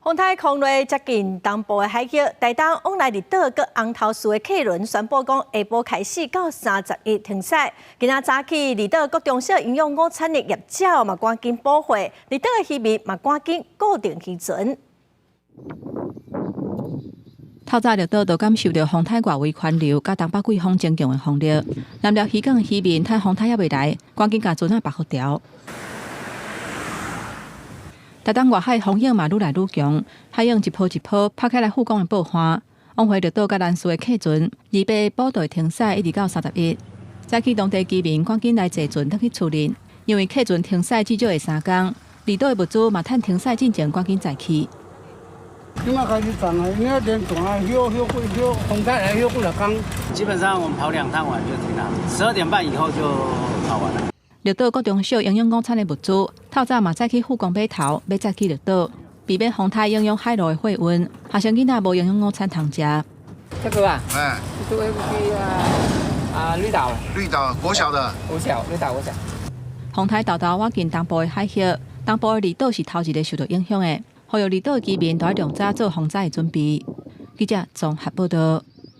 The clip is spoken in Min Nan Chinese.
風颱康瑞接近東部的海域，台東往來離島佮紅頭嶼的客輪宣布講，下晡開始到30日停駛。今仔早起，離島各中小營養午餐的業者嘛趕緊補貨，離島的漁民嘛趕緊固定漁船。透早綠島就感受著風颱外圍環流，佮東北季風增強的風力。南寮漁港的漁民趁風颱猶未來，趕緊共船仔縛好牢。台東外海風湧嘛愈來愈強，海湧一波一波拍起來富岡的報岸。往回綠島佮蘭嶼的客船，28補就會停駛，一直到31。早起當地居民趕緊來坐船轉去厝裡，因為客船停駛至少會3工。離島的物資嘛趁停駛進前趕緊載去。這馬開始漲啊，因為連船休休幾休風颱來休幾若工。基本上我們跑兩趟完就停了，12點半以後就跑完了。綠島各中小營養午餐的物資，透早嘛載去富岡碼頭，欲載去綠島，避免風颱影響海路的貨運。學生囡仔無營養午餐通食。這個啊，哎，這個去啊啊綠島。綠島國小的。國小，綠島國小。風颱沓沓倚近東部的海域，東部的離島是頭一个受到影響的，呼籲離島的居民都愛量早做防災的準備。記者綜合報道。